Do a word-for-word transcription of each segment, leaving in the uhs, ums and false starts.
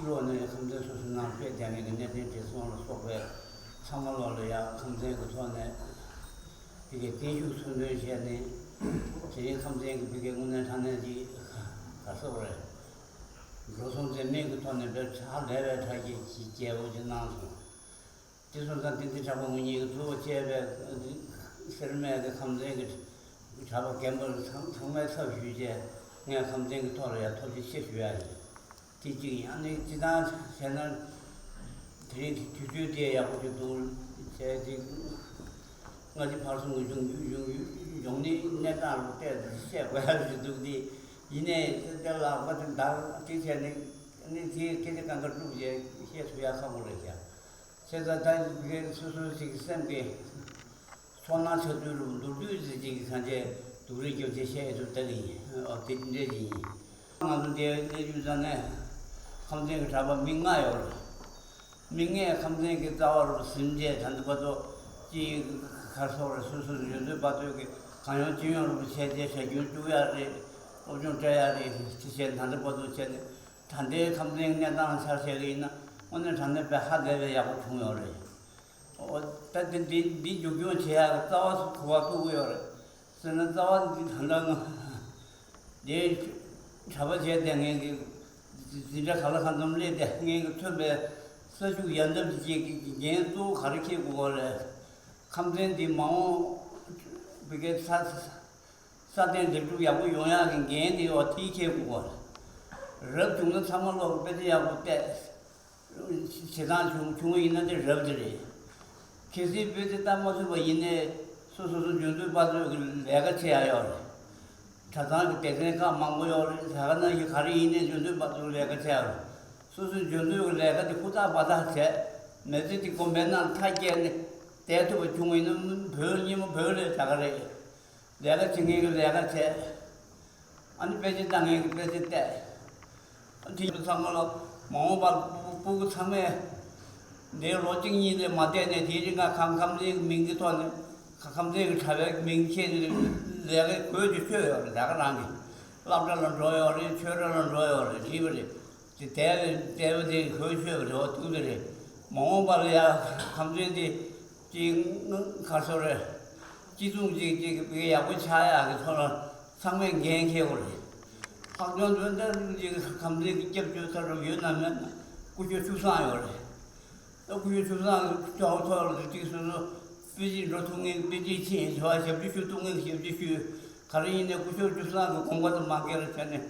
ལོ་ནས་ཁམས་ཚན་སོ་སོའི་ནང་དཔེ་དེ་ནས་གནད་དོན་དེ་སོང་ལ་སོགས་པའི་ཚང་མ་ལོག་ལ་ཡང་ཁམས་ཚན་གྱི་ཐོག་ནས་དེ་གའི་བརྟན་བཞུགས་གསོལ་འདོན་བྱས་ནས་དེ་རིང་ཁམས་ཚན་གྱི་དེ་གའི་དངོས་གནས་དྲང་གནས་ཀྱི་ག་སོགས་རེད། འགྲོ་སོང་འཛེམ་མེད་ཀྱི་ཐོག་ནས་དཔེ་ཕྲ་ལས་པའི་ཕྲ་རྒྱས་ཀྱི་རྒྱལ་པོ་ཅིག་གནང་སོང་། དེ་སོང་ཙང་བསྟན་འཛིན་གྲགས་པ་ངོ་གཉིས་ཀྱིས་གཙོ་བོ་བྱས་པའི་སེར་སྨད་ཀྱི་ཁམས་ཚན་གྱི་གྲྭ་པ་རྒན་པ་ཚང་ཚང་མའི་ཚབ་ཞུས་བྱས་ངས་ཁམས་ཚན་གྱི་ཐོག་ལ་ཡང་ཐུགས་རྗེ་ཆེ་ཞུ་ཡ་ཡིན། དེ་གཅིག་ཡིན། ཨ་ནི་སྤྱི་བཏང་བྱས་ན་དེ་རིང་གི་དུས་ཚོད་དེ་ཡག་པོ་ཅིག་འདུག་བྱས་ཏེ་སྔ་ཕྱི་ཕར་ཚུར་གྱི་འབྱུང་འབྱུང་འབྱུང་གནས་གནས་སྟངས་ལ་བལྟས་ཏེ་བཤད་དགོས་ཡ་ཞིག་འདུག་སྟེ། ཡིན་ནའི་དེ་ལ་ང་ཚོ་འདར་དེ་བྱས་ནས་ནི་དེའི་སྐད་ཆ་གང་ག་བསྒྲུབས་བྱས་བཤད་ཐུབ་ཡ་ཁག་པོ་རེད་ཤག་བྱས་ཙང་ད་ངས་སོ་སོ་ཞིག་གི་སེམས་ཀྱི་ཚོར་སྣང་ཆགས་ཚུལ་རུ་མདོར་བསྡུས་ཙམ་ཅིག་གི་སངས་རྒྱས་སྡུག་རུས་རྒྱབ་ཆེ་བཤད་ཡོད་དུ་ལྟ་གི་ཡིན། ཨོ་དེ་འདྲ་ཞིག་ཡིན། ང་ཚོ་འདིར་སླེབས་རྒྱུ་ཙམ་ནས་ཁམས་ཚན་གྱི་གྲྭ་པ་མི་ལྔ་ཡོད་རེད། མི་ལྔས་ཁམས་ཚན་གྱི་རྩ་བ་རུ་ཟིན་བྱས་ད་ལྟ་བར་དུ་ཅིག་ག་སོགས་རེད། སོ་སོ་སོ་ཡོད་ཚད་བར་དོ་གི་གང་ཡོང་ཅི་ཡོང་རུ་བྱས་རྗེས་ཞག་རྒྱུན་བཅུག་ཡ་རེད། སློབ་སྦྱོང་སྤྲད་ཡ་རེད་ཅེས་བྱས་ད་ལྟ་བར་དུ་བྱས་ནས་ད་ལྟའི་ཁམས་ཚན་གནས་སྟངས་ཆ་བཞག་གི་ཡིན་ན་དངོས་གནས་དྲང་གནས་དཔེ་ཧ་ལས་པའི་ཡག་པོ་བྱུང་ཡོད་རེད། འོ་ད་དེ་འདི་འདི་མཇུག་སྐྱོང་བྱེད་ཡག་གི་རྩ་བ་གོ་བ་བཙུགས་ཀྱི་ཡོད་རེད། ཟེར་ན་རྩ་བ་འདི་ད་ལྟ་ང་འདི་གྲྭ་པ་བྱས་བསྡད་མཁན་གྱི་འཛིན་གྲྭ་ག་ལ་གང་འཚམ་སླེབས་བསྡད་མཁན་གྱི་མཚོན་པའི་ས་ཆུ་ཡ་འདབས་ཀྱི་འགན་གཙོ་བོ་ག་རེ་འཁྱེར་དགོས་པ་རེད། ཁམས་ཚན་འདི་མ་འོངས་བི་གའི་ས་ས་སྟེང་ལེགས་གྲུབ་ཡག་པོ་ཡོང་ཡག་གི་འགན་འདི་འོ་དེ་འཁྱེར་དགོས་པ་རེད། རབ་བྱུང་ན་ཚང་མ་ལོག་གི་དཔེ་ཆ་ཡག་པོ་བལྟས། བྱེད་སྟངས་བྱུང་བྱུང་བ་ཡིན་ན་དེ་རབ་དེ་རེད། གལ་སྲིད་དཔེ་དེ་ལྟ་མ་ཐུབ་པ་ཡིན་ནའི་སོ་སོ་སོ་འཇོན་ཐང་པ་ཚོས་ལས་ཀ་བྱེད་ཡ་ཡོད་རེད། གྲྭ་ཚང་གི་སྡེ་ཚན་ཁག་མང་པོ་ཡོད་རེད། ཟ་ཁང་ནང་བཞིན་ག་རེ་ཡིན་ནའི་འཇོན་ཐང་པ་ཚོས་ལས་ཀ་བྱེད་ཡ་རེད། སོ་སོའི་འཇོན་ཐང་གི་ལས་ཀ་དེ་ཧུར་ཐག་འབད་ཐག་བྱས། མི་ཚེ་དེ་དགོན་པའི་ནང་མཐའ་བསྐྱལ་ནས་བསྡད་ཐུབ་པ་བྱུང་བ་ཡིན་ན་བོད་སྙེ་མོ་བོད་ལས་དྲག་ག་རེད། ལས་ཀ་བྱེད་མཁན་གྱི་ལས་ཀ་བྱས། ཨ་ནི་དཔེ་ཆ་ལྟ་མཁན་གྱི་དཔེ་ཆ་བལྟས། དེ་ཚོ་ཚང་མ་ལ་མ་འོངས་པར་སྤུ་སྤུ་གུ་ཚང་མས་འདིའི་ལོ་གཅིག་གཉིས་ལས་མ་བསྡད་ནས་དེའི་རིང་ཁ་ཁམས་ཁམས་ཚན་གྱི་མིང་གི་ཐོག་ནས་ཁ་ཁམས་ཚན་གྱི་གྲྭ་པའི་མིང་ཁྱེར་ནས་ལས་ཀའི་གོས་དེ་ཆོད་ཡོད་རེད། ད་ག་རང་གི་སློབ་གྲྭ་ལ་འགྲོ་ཡོད་རེད། ཆོས་གྲྭ་ལ་འགྲོ་ཡོད་རེད། བྲིས་པ་རེད། དེ་དེ་ལས་དེ་བ་དེ་གོས་ཆོད་པ་རེད། འོ་ཐུག་དེ་རེད། མ་འོངས་པ་ལ་ཡ་ཁམས་ཚན་དེ་ཅིག་ག་སོ་རེད། སྤྱི་ཚོགས་ཅིག་ཅིག་གི་ཡག་པོ་ཆགས་ཡག་གི་ཐོག་ལ་ཚང་མས་འགན་འཁྱེར་དགོས་རེད། ལྷག་དོན་དོན་དག་ཅིག་ཁམས་ཚན་གྱི་སྐྱབས་བཅོལ་ས་རུ་ཡོད་ན་མེད་ན་སྐུ་ཞབས་ཆུ་བཟང་ཡོད་རེད། ད་སྐུ་ཞབས་ཆུ་བཟང་གི་ཐོག་ལ་ཅིག་སོ་སོ་དཔེ་ཆ་འགྲོ་ཐུབ་མཁན་དཔེ་ཆ་ཕྱིན། དེ་བ་ཞབས་ཕྱི་ཞུ་ཐུབ་མཁན་ཞབས་ཕྱི་ཞུས། ག་རེ་ཡིན་ནའི་སྐུ་ཞབས་ཆུ་བཟང་གི་དགོངས་པ་དང་མ་འགལ་བ་བྱས་ནས་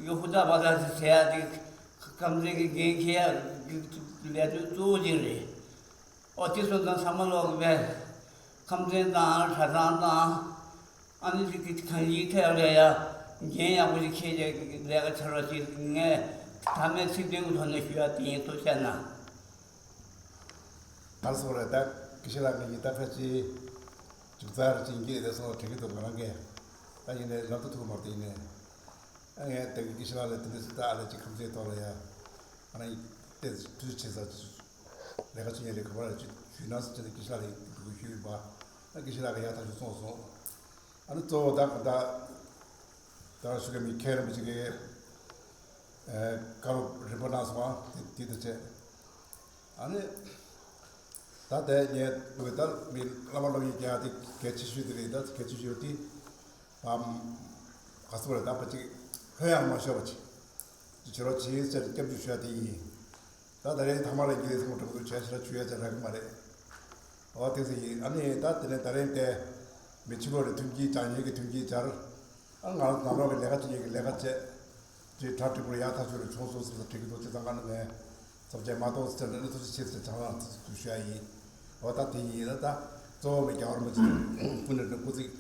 ཧུར་ཐག་འབད་ཐག་ཅིག་བྱེད་ཡག་དེ་ཁམས་ཚན་གྱི་འགན་འཁྱེར་ཡག་གི་ལས་དོན་གཙོ་བོ་ཅིག་རེད། ཨོ་དེ་ཚོ་དང་ཚང་མ་ལོག་གི་བས། ཁམས་ཚན་དང་གྲྭ་ཚང་དང་། ཨ་ནི་ཅིག་གི་གང་ཡིན་ཐད་ལ་ཡ་འགན་ཡག་པོ་ཞིག་འཁྱེར་བྱས་ལས་ཀ་བྱ་རོགས་ཞེས་ངས་མཐའ་མའི་ཚིག་དོན་གྱི་ཐོག་ནས་ཞུ་ཡ་དེ་ཡིན། ཐུགས་རྗེ་གནང་། ལགས་སོ་རེད། ད་དགེ་བཤེས་ལགས་ངེད་ཀྱིས་ད་ཕལ་ཆེར་མཇུག་རྩར་ཅིག་འགྱེད་བསྡད་སོང་དྲན་གྱི་འདུག་ང་རང་གིས་ད་ཡིན་ནའི་ལབ་ཏུ་ཐུག་མ་རེད། ཡིན་ནའི་ཨ་ངས་ད་གི་དགེ་བཤེས་ལགས་ལ་དེ་འདྲ་ཞིག་ད་ཨ་ལས་ཅིག་ཁམས་ཚན་ཐོག་ལ་ཡ་ང་རང་ཡིན་ཏེ་ཐུགས་རྗེ་ཆེ་ས་ལས་ཀ་བྱེད་མཁན་རེད། ག་པར་ལ་ཅིག་ཞུས་ན་ཟེར་ཏེ་དགེ་བཤེས་ལགས་ལ་འདུག་ཞུས་ཡིན་པ། ཨ་དགེ་བཤེས་ལགས་ཀྱིས་ཡག་ཐག་ཆོད་གསུངས་སོང་། ཨ་ནི་གཙོ་བོ་ད་ག་ད་ད་ཞུ་མཁན་མི་མཁན་རིན་པོ་ཆེ་གིས་ཨེ་བཀའ་སློབ་རིམ་པ་གནང་སོང་བ་དེ་དེ་དང་བཅས། ཨ་ནི་ད་ལྟའི་ངས་བོད་ལྟར་མི་བླ་མ་སློབ་གཉེར་རྒྱག་ཡ་དེ་གལ་ཆེ་ཤོས་དེ་རེད། ད་གལ་ཆེ་ཤོས་དེ་བམ་ག་ཚོད་རེད། ད་ཕལ་ཆེར་ལྷོད་ཡངས་མ་ཤོར་བ་ཅིག་ཅིག་བྱེད་རོགས་བྱེད་ཟེར་སྐྱབས་འཇུག་ཞུ་ཡ་དེ་ཡིན། ད་ད་རེས་ཐ་མག་ལ་འགྱེལ་ཚང་མ་གྲོགས་པོ་བྱས་ཕྱི་ལ་ཆུ་ཡ་ཅིག་རག་གི་མ་རེད། འོ་དེ་ཚོ་ཡིན། ཨ་ནི་ད་དེ་ནས་ད་རེས་དེ་མི་ཕྱི་ལོགས་ནས་མཐུན་རྐྱེན་སྦྱང་ཉེན་གྱི་མཐུན་རྐྱེན་སྦྱར། ཨ་ང་རང་ནང་ལོགས་ཀྱི་ལས་ཀ་བྱེད་ཉེན་གྱི་ལས་ཀ་བྱས། ཅེས་གྲ་སྒྲིག་པོ་ཡག་ཐག་ཆོད་རེ་བྱུང་སོང་ཟེར་ས་དྲན་གྱི་འདུག་ཅེས་ཚང་མ་ནས་ངས་ཚབ་བྱས་མ་གཏོགས་ཟེར་ནས་ཐུགས་རྗེ་ཆེ་ཟེར་བྱང་ལ་ཐུགས་རྗེ་ཞུ་ཡ་ཡིན། འོ་ད་དེ་ཡིན་ན་ད་གཙོ་བོ་མི་རྒྱ་བར་མ་ཅིག་སྐུ་ནས་སྐུ་ཚིགས་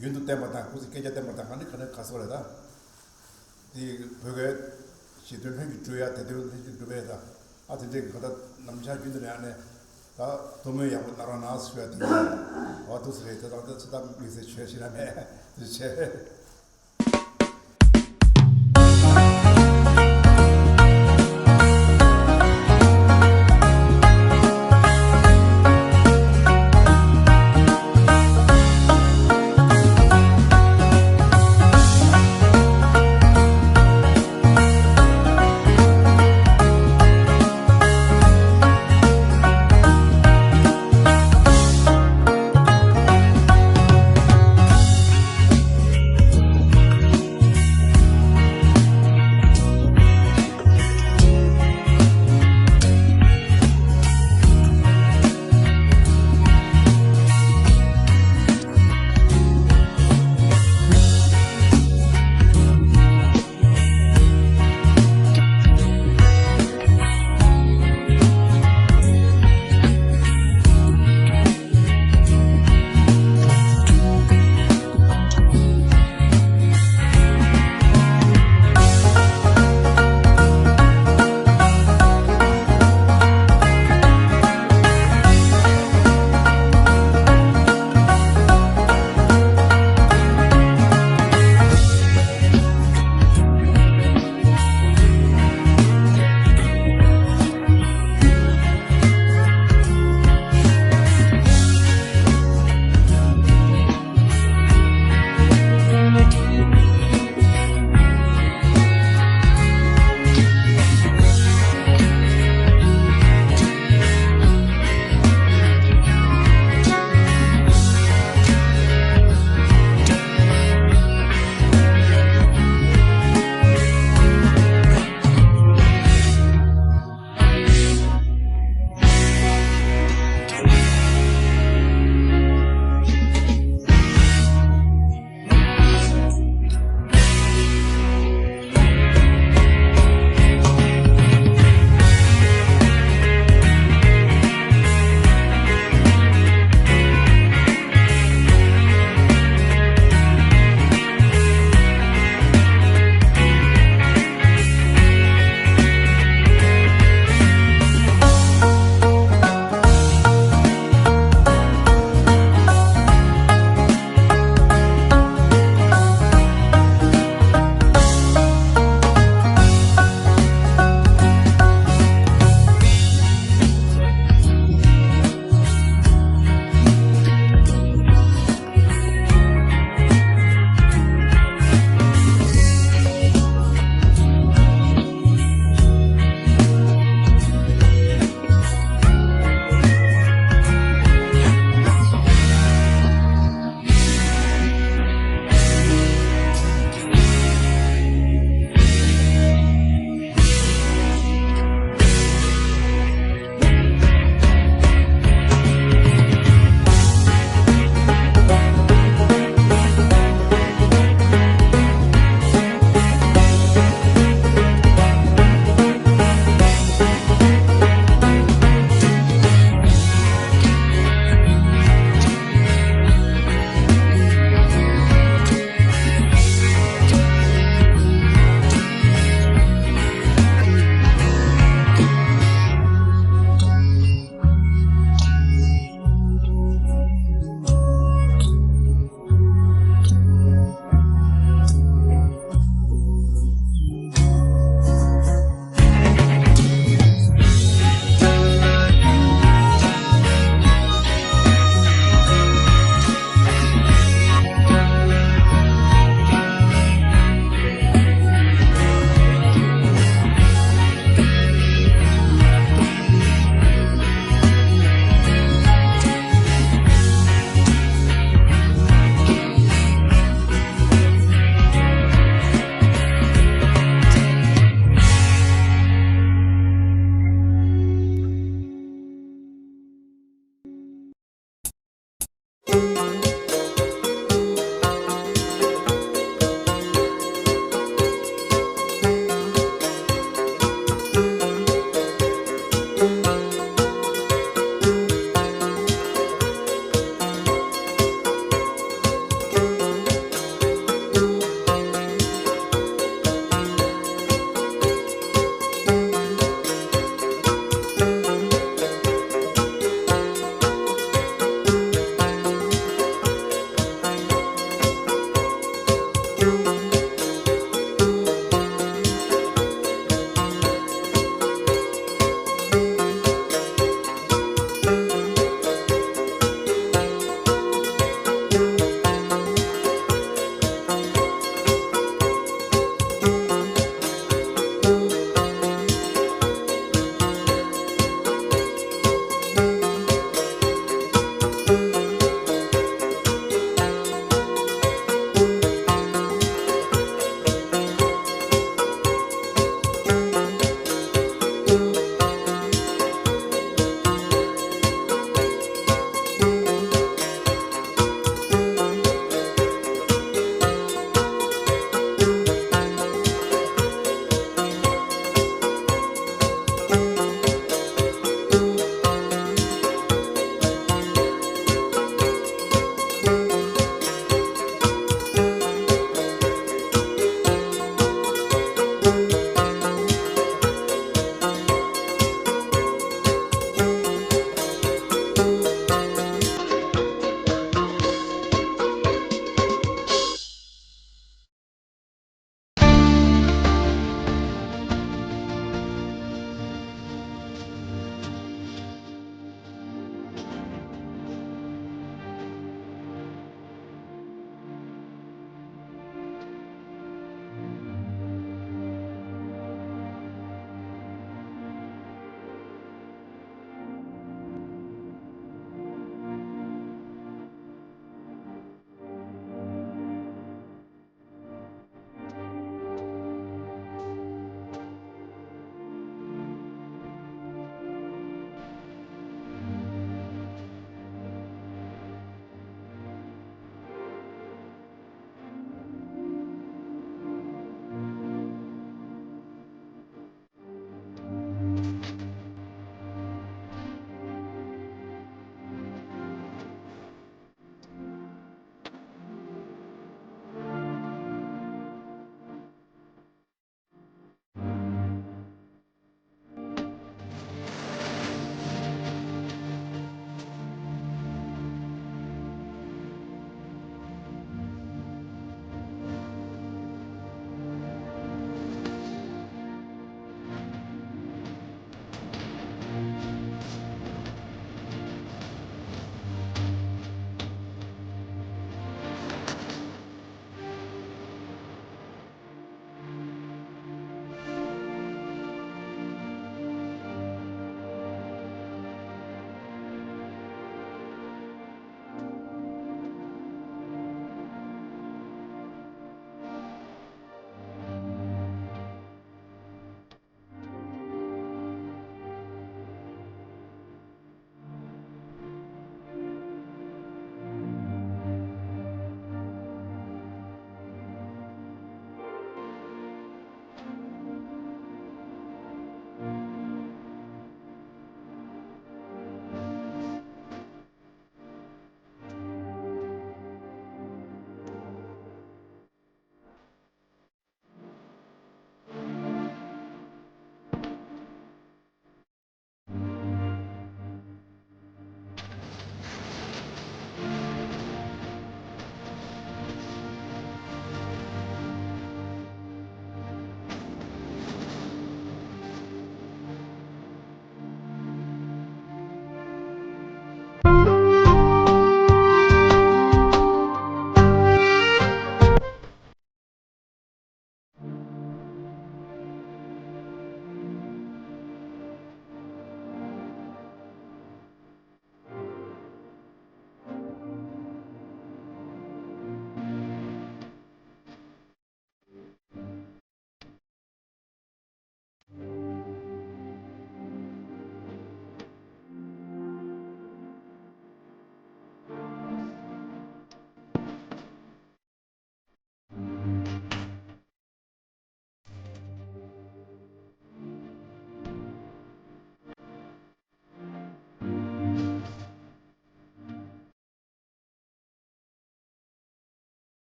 ཡུན་དུ་བརྟན་པ་དང་སྐུ་ཚིགས་བསྐལ་བརྒྱར་བརྟན་པ་དང་ག་ནི་ག་ནི་ག་སོགས་རེད་ད། དེ་བོད་སྐད་ཞེ་འདོད་ལྷུན་གྱིས་གྲུབ་ཡ་དེ་དོན་ལྷུན་གྱིས་གྲུབ་པས་ད། ཨ་དེ་འདྲའི་གི་ད་ནམ་ཞག་རྒྱུན་དུ་ནས་ཨ་ནས་ད་གཏོར་སྨོན་ཡག་པོ་གནང་རོགས་གནང་ཞུ་ཡ་དེ་ཡིན། འོ་འདུག་སེ་རེད། དེ་དང་དེ་ཚོ་ད་དམིགས་བསལ་ཆོས་ཤིག་ན་མེད་དེ་བྱས།